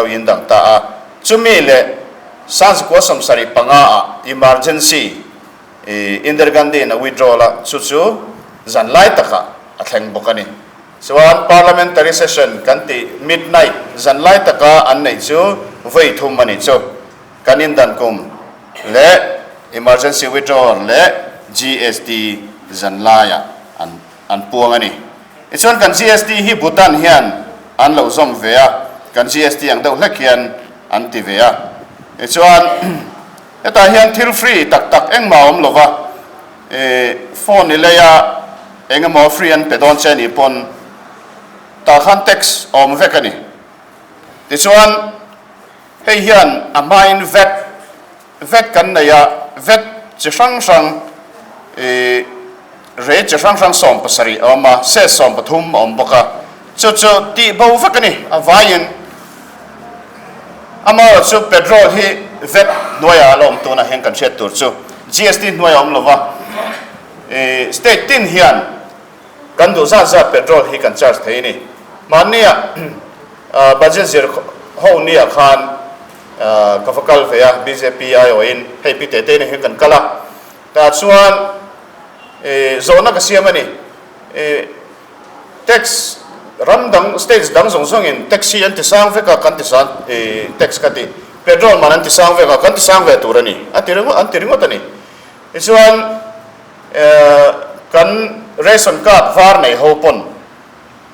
lo indang ta a. Chumi leh 1975 ah emergency Indira Gandhi in a withdraw a, chu chu zan lai takah a thleng bawk a ni. Chuan parliamentary session kan tih midnight zan lai taka an neih chu vawi thum a ni chu. Kan indan kum leh emergency withdrawal leh GST zan laiah an an puang a ni. Tichuan kan GST hi Bhutan hian an lo zawm ve a, kan GST ang deuh hlek hian an ti ve a. Tichuan hetah hian thil free tak tak engmah a awm lova, phone i lei a eng emaw free an pe dawn che a nih pawn tah khan tax a awm vek a ni. Tichuan hei hian a hmain vat vat kan nei a, vat chi hrang hrang ih rate chi hrang hrang 70 a awm a, cess 13 a awm bawk a, chu chu tih bo vek a ni a vaiin. Amaherawhchu petrol hi vat hnuaiah a la awm tunah hian kan hriat tur chu GST hnuaiah a awm lova, ih state tin hian kan duh zat zat petrol hi kan charge thei a ni. Mahnia budget zir ho nia khan ka va kal ve a, bjp aiawhin hei pi tete nen hian kan kal a, tah chuan ih zawhna ka siam a ni. Ih Tax ram dang states dang zawng zawngin tax hi an ti sang vek a, kan ti sang ih tax ka ti petrol man an ti sang vek a, kan ti sang ve tur a ni a ti ringawt an ti ringawt a ni. Tichuan eh kan ration card var nei ho pawn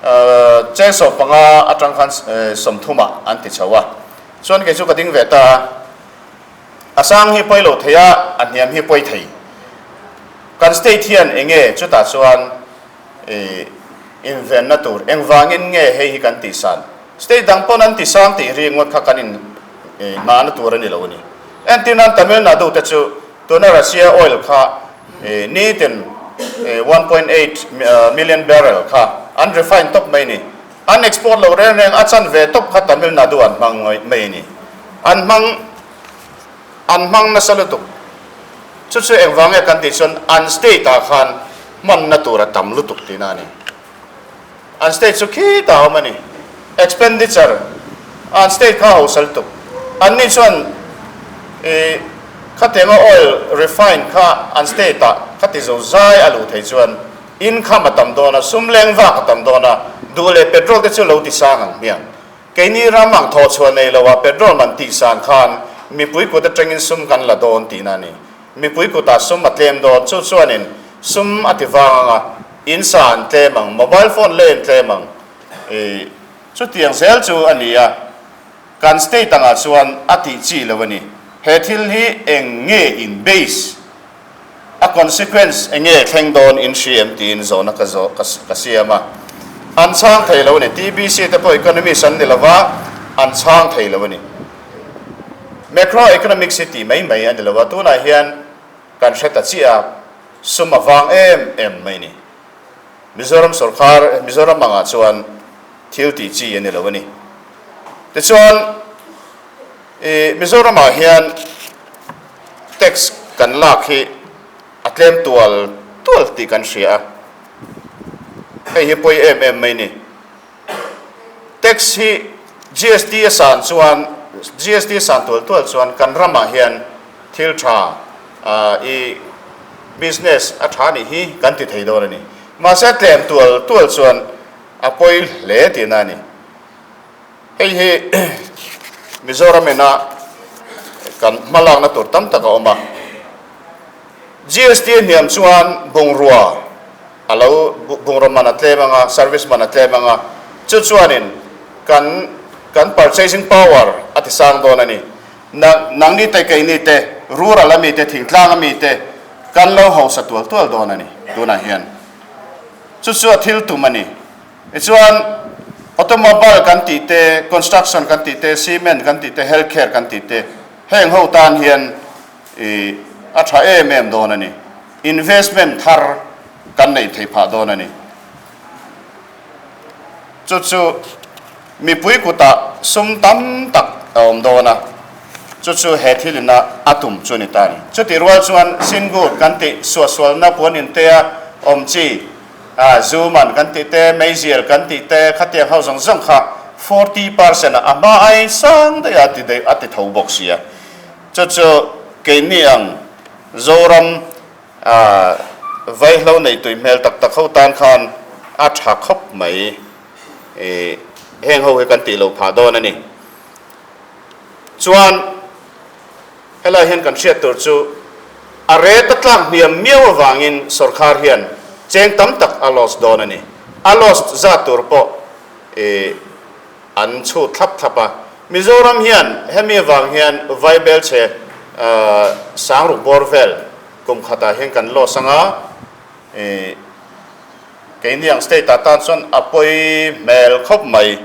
eh cheng 15 atang khan eh 30 ah an ti chho a, chuan kei chu ka ding ve ta a, a sang hi pawi lo thei a, a hniam hi pawi thei. Kan state hian eng nge chutah chuan I invenna tur engvangin nge hei hi kan tihsan? State dang pawn an tisang tih ringawt kha kan in nghahna tur a ni lo a ni. Entir nan Tamil Nadu te chu tuna Russia oil kha nitin 1.8 million barrel kha an refine tawp mai ni. An export lo reng reng a chanve tawp kha Tamil Nadu an hmang mai ni. An hmang An hmang nasa lutuk. Chu chu engvang nge kan tih chuan an state ah khan hmanna tur a tam lutuk tihna a ni. An state chu khitah a awm a ni. Expenditure an state kha a hausa lutuk. Anni chuan ih khatianga oil refine kha an state ah kha ti zo zai a luh thei chuan income a tam dawn a, sum leng vak a tam dawn a, duh leh petrol te chu lo ti sang ang hmiang. Keini ram ang thawh chhuah nei lo ah petrol man tih san khan mipui kut atangin sum kan la dawn tihna a ni. Mipui kutah sum a tlem dawn, chu chuanin sum a ti vang ang a, in sa an tlem ang, mobile phone lei an tlem ang, ih chutiang zel chu a ni a, kan state angah chuan a tih chi lo a ni. He thil hi eng nge in base A consequence eng nge thleng dawn in hri em tiin zawhna ka zawh ka siam a. An chhang thei lo a ni. TBC te pawh economist an ni lo va, an chhang thei lo a ni. Macro economics hi tih mai mai a ni lo a, tunah hian kan hre ta chiah a, sum a vang em em mai ni. Mizoram sorkar, Mizoram angah chuan thil tih chi a ni lo a ni. Tichuan, i Mizoramah hian Tax kan lak hi a tlem tual tual tih kan hria a, hei hi pawi em em mai ni. Tax hi GST a san chuan, GST a san tual tual chuan kan ramah hian thil tha i business a tha nih hi kan ti thei dawn a ni. Mahse a tlem tual tual chuan a pawi hle tihna a ni. Hei hi Mizoram ina kan hmalakna tur tam tak a awm a. GST a hniam chuan bungrua a lo bungraw man a tlem ang a, service man a tlem ang a, chu chuanin kan kan purchasing power a ti sang dawn a ni. Na nangni te keini te rural ami te thingtlang ami te kan lo hausa tual tual dawn a ni tunah hian. Chu chu a thil tum a ni. Tichuan, automobile kan tih te, construction kan tih te, cement kan tih te, health care kan tih te, heng ho tan hian ih a tha em em dawn a ni. Investment thar kan neih theih phah dawn a ni. Chu chu mipui kutah sum tam tak a awm dawn a, chu chu he thil ina a tum chu a ni ta a ni. Chutih rual chuan Singur kan tih suahsualna puan intea awm chi, A, zu man kan tih te, meizial kan tih te, khatiang ho zawng zawng kha 40% ah a hma aiin sang daih a ti daih a ti tho bawk sia. Chu chu keini ang Zoram vaihlo nei tui hmel tak tak ho tan khan a tha khawp mai. Heng ho hi kan tih loh phah dawn a ni. Chuan helai hian kan hriat tur chu a rate a tlak hniam miau avangin sorkar hian cheng tam tak a loss dawn a ni. A loss zat tur pawh an chhut thlap thlap a. Mizoram hian hemi avang hian Vaibelchhe sangruk bawr vel kum khatah hian kan loss anga keini ang state ah tan chuan a pawi hmel khawp mai.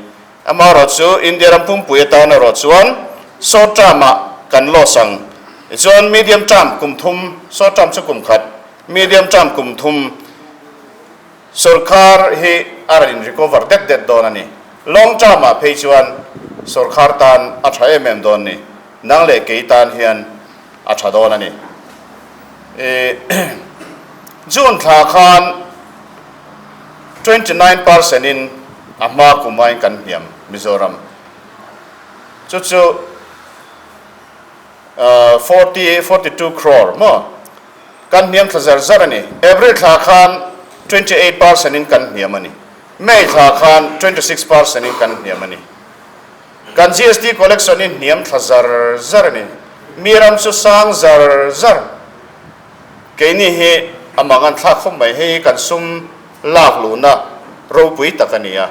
Amaherawh chu India ram pumpui atan erawh chuan short term ah kan loss ang. Tichuan medium term kum thum, short term chu kum khat, medium term kum thum, Sorkar hi a rawn in recover det det dawn a ni. Long term ah phei chuan sorkar tan a tha em em dawn ni. Nang leh kei tan hian a tha dawn a ni. June thla khan 29% in a hma kum aiin kan hniam Mizoram. Chu chu 40, 42 crore maw? Kan hniam thla zar zar a ni. April thla khan 28 percent in kan hniam a ni. May thla khan 26 percent in kan hniam a ni. Kan GST collection hi hniam thla zar zar a ni. Mi ram chu sang zar zar. Keini hi a mang an thlak khawp mai. Hei hi kan sum lak luhna ropui tak a ni a.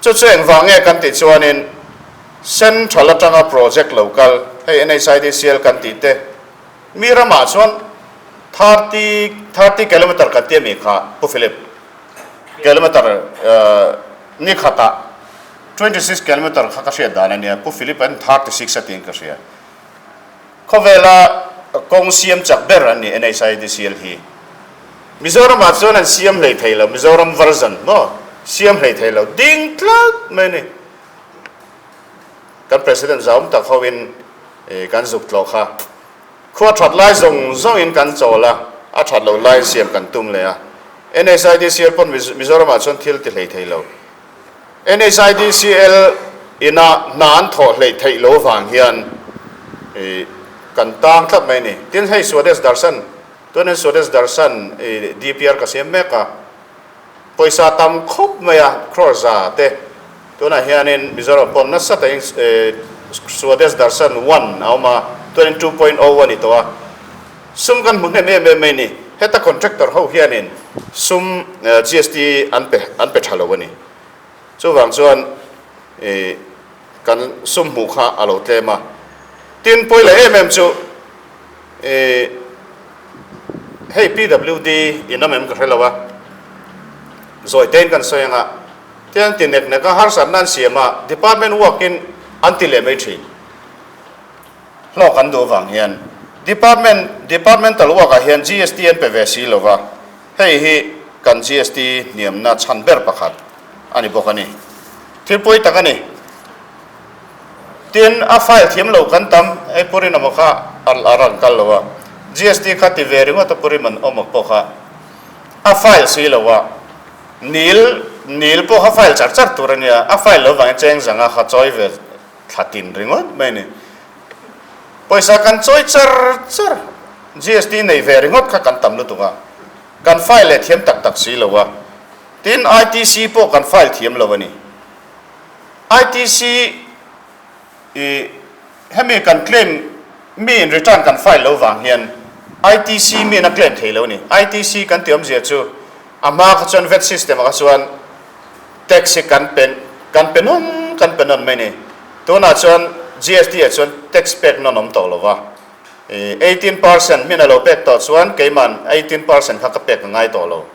Chu chu engvang nge kan tih chuanin Central atanga project lo kal, hei NHIDCL kan tih te, mi ramah chuan 30, 30 kilometer kan ti a mi kha, Pu Philip, kilometer ni khatah 26 kilometer kha ka hriat dan a nia, Pu Philip an 36 a tiin ka hria. Khawvela kawng siam chak ber an ni NHIDCL hi. Mizoramah chuan an siam hlei thei lo, Mizoram version maw, siam hlei thei lo, ding tlat mai a ni. Kan President zauhawm tak hoin kan zuk tlawh kha. Khua that lai zawng zawngin kan chawl a, a that loh laiin siam kan tum leh a. NHIDCL pawn Mizoramah chuan thil ti hlei thei lo. NHIDCL ina hna an thawh hleih theih lo vang hian kan tang tlat mai a ni. Tin hei Swadesh Darshan, tunin Swadesh Darshan DPR ka siam mek a. Pawisa tam khawp mai a, crore za te. Tunah hianin Mizoram pawh nasa takin Swadesh Darshan one a awm a, tuanin 2.0 a ni tawh a. Sum kan hmu hnem em em mai ni. Heta contractor ho hianin sum GST an pe an pe tha lo a ni. Chuvang chuan kan sum hmuh kha a lo tlem a. Tin, pawi leh em em chu Ih, hei PWD in awm em ka hre lo a, zawi tein kan sawi anga tiang ti nek nek a harsatna an siam a, department work in an ti leh mai thin. Hlawk an duh avang hian department departmental work ah hian GST an pe ve si lo va, hei hi kan GST hniamna chhan ber pakhat a ni bawk a ni. Thil pawi tak a ni. Tin, a file thiam lo kan tam, hei Pu Rinawma kha a rawn kal lo a, GST kha ti ve ringawt a Pu Rinawma pawh kha a file si lo a, Nil, Nil pawh kha file char char tur a nia, a file lo vangin cheng zanga kha chawi ve thla tin ringawt mai a ni. Pawisa kan chawi char char, GST nei ve ringawt kha kan tam lutuk a, kan file leh thiam tak tak si lo a, tin ITC pawh kan file thiam lo a ni. ITC i hemi kan claim mi in return kan file lo vang hian ITC mi in a claim thei lo a ni. ITC kan tih awmzia chu a hma kha chuan vat system ah kha chuan tax hi kan pe kan pe nawn kan pe nawn mai a ni. Tunah chuan GST ah chuan tax pek nawn awm tawh lo va. I 18% min a lo pek tawh chuan keiman 18% kha ka pek a ngai tawh lo.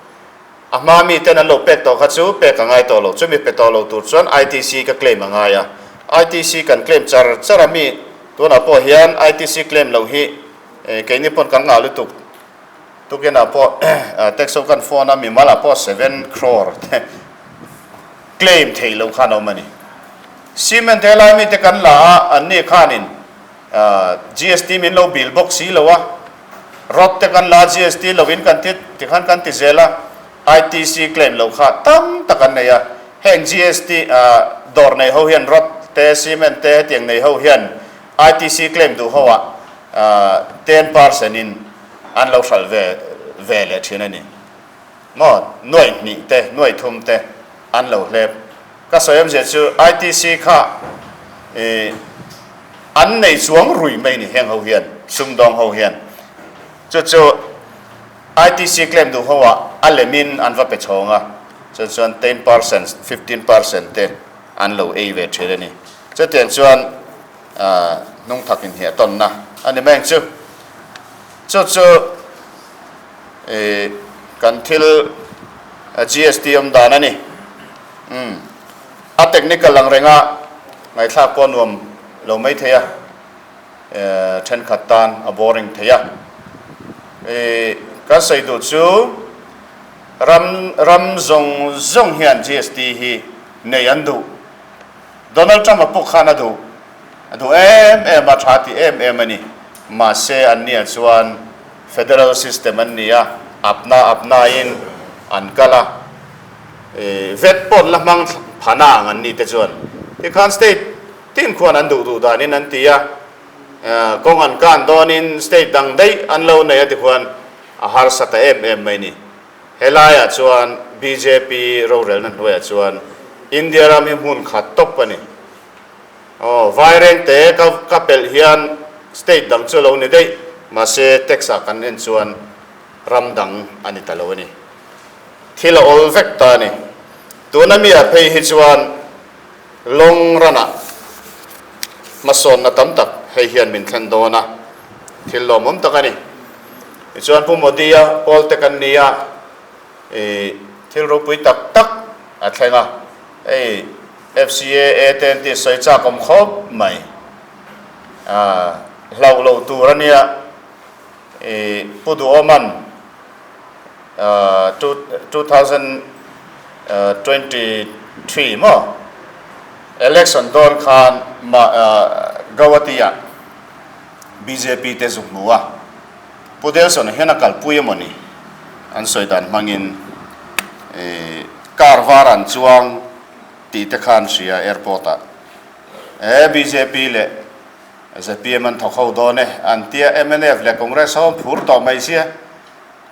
A hma mi ten an lo pek tawh kha chu pek a ngai tawh lo, chumi pe tawh lo tur chuan ITC ka claim a ngai a. ITC kan claim char char a mi, tunah pawh hian ITC claim loh hi keini pawn kan ngah lutuk. Tukinah pawh tax ho kan phone a, mimal ah pawh seven crore te claim theih loh khan a awm a ni. Cement helai mite kan la a, anni khanin GST min lo bill bawk si lo a, Rod te kan la GST lo in kan ti tikhan kan ti zel a, ITC claim lo kha tam tak an nei a. Heng GST dawr nei ho hian rod te, cement te hetiang nei ho hian ITC claim duh ho ah 10% in an lo hralh ve ve leh thin a ni. Maw nuaih hnih te, nuaih thum te an lo hlep. Ka sawi awmzia chu ITC kha an nei chuang rui mai ni heng ho hian, sumdawng ho hian. Chu chu ITC claim duh ho ah a lemin an va pe chhawng a, chu chuan 10%, 15% te an lo ei ve thin a ni. Chutiang chuan hnung thak inhniah tawnna a ni mai ang chu. Chu chu kan thil GST awm dan a ni. Umm a technical ang renga ngaihthlak pawh nuam lo mai thei a. Thenkhat tan a boring thei a. Kan sawi duh chu ram ram zawng zawng hian GST hi nei an duh. Donald Trump a pawh khan a duh a duh em em a, tha ti em em a ni. Mahse an nia chuan federal system an ni a, apna apnain an kal a. Vet pawh an la hmang phana ang an ni te chuan. Tikhan state Tin khuan an duh duh danin an ti a, kawng an kan dawnin state dang daih an lo nei a ti khuan a harsa ta em em mai ni. Helaiah chuan bjp rorelna hnuaiah chuan India ram hi hmun khat tawp a ni. Aw, Vairengte ka ka pelh hian state dang chu a lo ni daih, mahse tax ah kan en chuan ram dang a ni ta lo a ni. Thil a awl vek ta a ni. Tuna mi ah phei hi chuan Long run-ah hmasawnna tam tak hei hian min thlen dawn a, thil lawmawm tak a ni. Tichuan Pu Modi-a pawlte kan ni a, ih thil ropui tak tak a thleng a, hei FCAA te an tih sawi chak awm khawp mai, ah hlauh loh tur a nia, ih Pu Duhawman 2023 maw election dawn khan Gauhati ah bjp te zuk hmu a, Pu Delson hian a kalpui emaw ni an sawi dan hmangin car var an chuang tih te khan hria airport ah he bjp leh zpm an thawk ho dawn e an tia mnf leh Congress ho an phur tawh mai sia.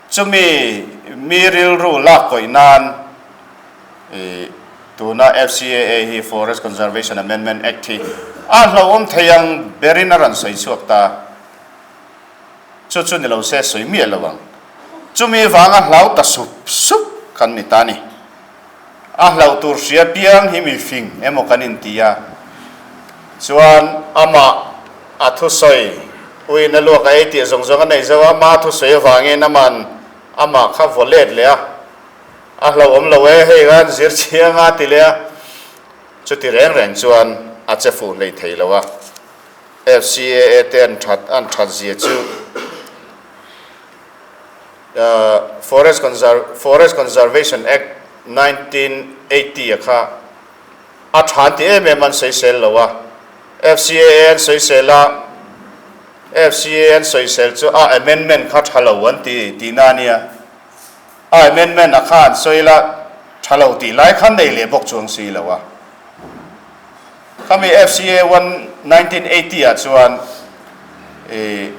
Chumi mi rilru lak kawih nan ih tuna FCAA hi Forest Conservation Amendment Act hi a hlauhawm thei ang berin a rawn sawi chhuak ta. Chu chu ni lo se sawi miah lo ang. Chumi vanga hlau ta sup sup kan ni ta ni. A hlauh tur hria piang hi mi fing emaw kan inti a, chuan amah a thusawi uiin a luak a ei tih zawng zawng a nei zo a, ama thusawi avangin aman amah kha vaw let leh a, a hlauhawm lo e, hei khan zir chiang a ti leh a, chuti reng reng chuan a che fuh hlei thei lo a, FCAA te an that an that zia chu. Forest Forest Conservation Act 1980 a kha a tha an ti em em an sawisel lo a, FCAA an sawisel a, FCAA an sawisel chu a amendment kha tha lo an ti tihna a nia, a amendment a kha an sawi la tha lo tih lai kha nei leh bawk chuang si lo a. Khami FCA one 1980 ah chuan i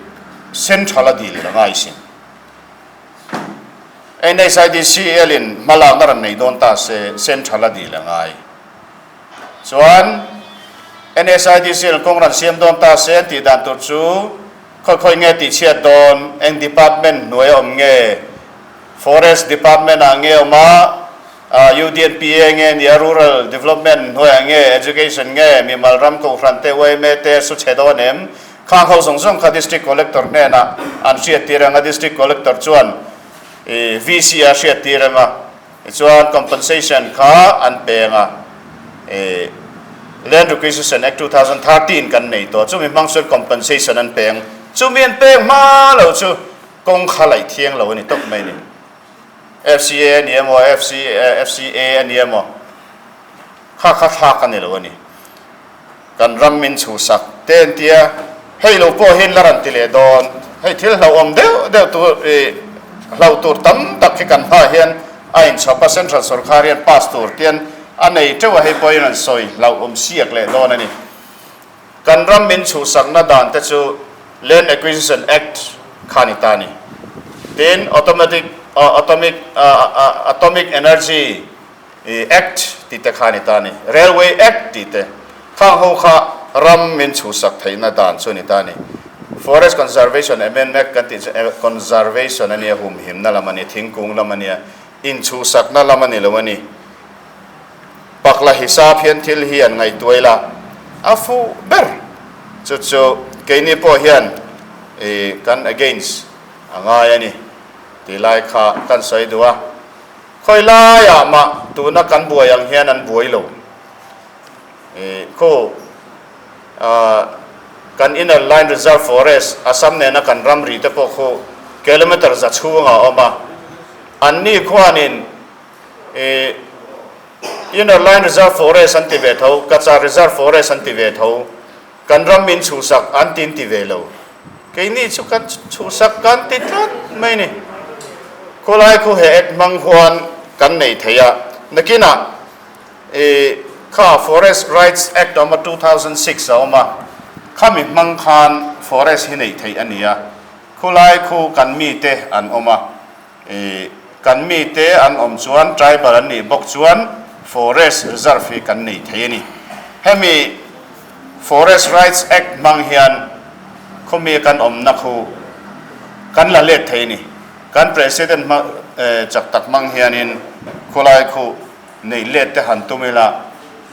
central a dil a ngai sin. NSIDCL in hmalakna rawn nei dawn ta se central a dil a ngai. Chuan NSIDCL kawng rawn siam dawn ta se an tih dan tur chu khawi khawi nge tih chhiat dawn, eng department hnuai a awm nge, Forest department ah nge awm a, UDNPA nge nia Rural Development hnuaiah nge Education nge mimal ram kohhran te yma te su chhe dawn em? Khang ho zawng zawng kha District Collector hnenah an hriattir ang a, District Collector chuan VC a hriattir ang a, tichuan compensation kha an pe ang a, Land Requisition Act 2013 kan nei tawh, chumi hmang chuan compensation an pe ang, chumi an pek hma lo chu kawng kha laih thiang lo a ni tawp mai a ni. FCA a ni emaw, FCA a ni emaw, kha kha thlak a ni lo a ni. Kan ram min chhuhsak te an tia, hei lo pawh hian la rawn ti leh dawn. Hei thil hlauhawm deuh deuh tur ih hlauh tur tam tak hi kan hmaah hian a inchhawp a, Central Sorkar hian pass tur tian A nei teuh a, hei pawhin an sawi hlauhawm siak leh dawn a ni. Kan ram min chhuhsakna dan te chu Land Acquisition Act kha ni ta a ni. Tin, Automatic Atomic Atomic Energy Act tih te kha ni ta a ni. Railway Act tih te. Khang ho kha ram min chhuhsak theihna dan chu ni ta a ni. Forest Conservation Amendment Act kan tih chu conservation a nia, humhimna lam a ni, thingkung lam a nia, inchhuhsakna lam a ni lo a ni. Pakla hisap hian thil hi an ngaihtuai la, a fuh ber. Chu chu keini pawh hian i kan against a ngai a ni tih lai kha kan sawi duh a. Khawi laiah mah tuna kan buai ang hian an buai lo. I khu kan Inner Line Reserve Forest, Assam nena kan ramri te pawh khu kilometre za chhungah a awm a. Anni khuanin I Inner Line Reserve Forest an ti ve tho, Cachar Reserve Forest an ti ve tho, kan ram min chhuhsak an ti inti ve lo. Keini chu kan chhuhsak kan ti tlat mai ni. Khawlai khu he ek hmang huan kan nei thei a, nakinah i kha Forest Rights Act a awm a, 2006 a awm a, khami hmang khan forest hi neih theih a ni a, khawlai khu kan mite an awm a. I kan mite an awm chuan tribal an nih bawk chuan forest reserve hi kan nei thei a ni. Hemi Forest Rights Act hmang hian khawmi kan awmna khu kan la let thei a ni. Kan President hma chak tak hmang hianin khawlai khu neih let te han tum ila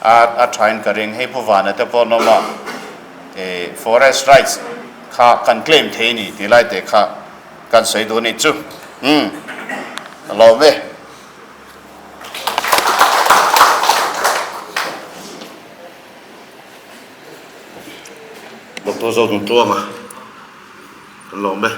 a a thain ka ring. Hei Pu Vana te pawh an awm a, Forest Rights kha kan claim thei a ni tih lai te kha Kan sawi duh anih chu. Umm. Ka lawm e. Doctor Zodun Tluanga, kan lawm e.